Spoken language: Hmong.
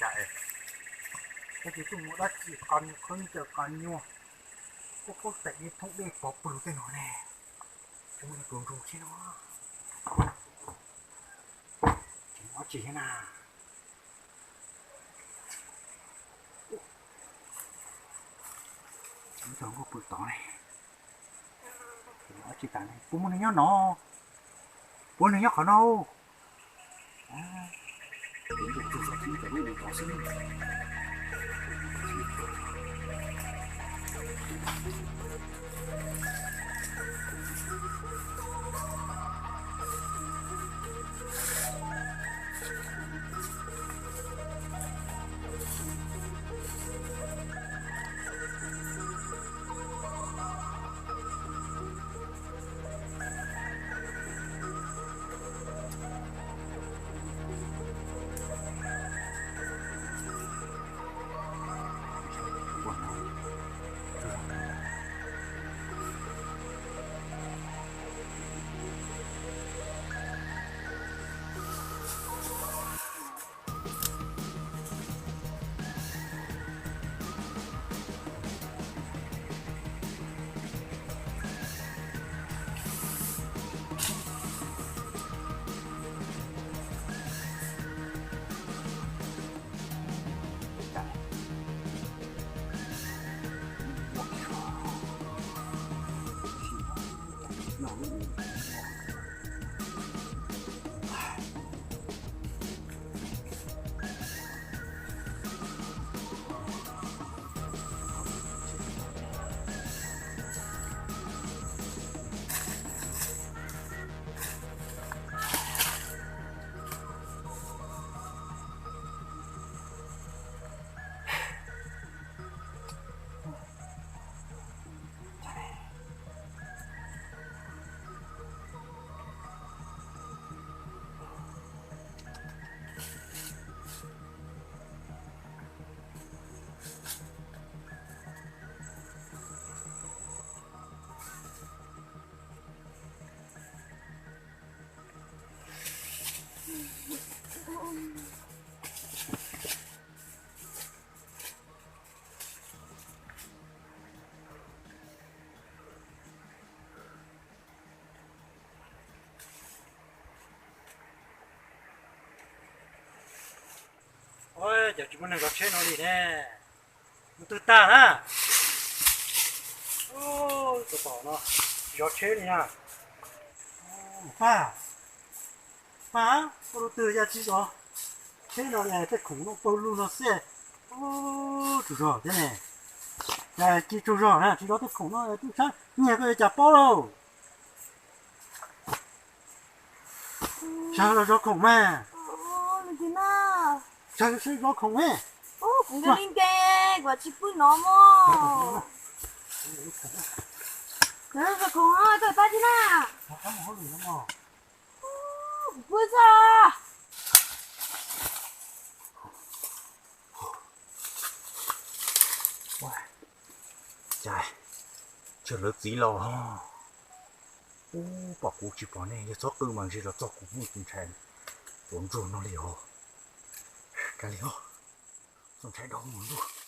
Cas es, peb twb tuaj mus dab tsi, qos nyuag khaub ncaws qos nyuag, kuj khaub teem li thoob dej pov pw tej no ne. Tsis muaj neeg tuav ntsug thiab no. Tsis muaj dab tsi thiab na. Tsis muaj neeg pw tod ne. Tsis muaj dab tsi tas ne. Puas muaj neeg nyob no? Puas neeg nyob qhov no? Ua cas tsis muaj neeg zov tsheb no li ne? Mus twg tag na? Tus tom no tsis zov tsheb li na. Pab, pab, ua rau twg yog tsis zov tsheb no, tej khoom no paug lug no xwb. Tsaug zog thiab ne. Cas tsis tsaug zog na, tsis zov tej khoom no twb sab nyiag koj yuav cas paub lauj. Sawv los zov khoom mas. Sawv, sawv zov khoom mas. Kuv nkees li nkees, kuv tsis pw no mog. Zov khoom no tawm tag thiab na. Kuv pw txog. Cas, cas lawv txiv los. Ub, pom kuv tsis pom nej, yog txhob qw mas ntshe los txog kuv mus tus ntshai tuav ntsuag no li os. Kav liam os, txaus ntshai dhau mus ntuj.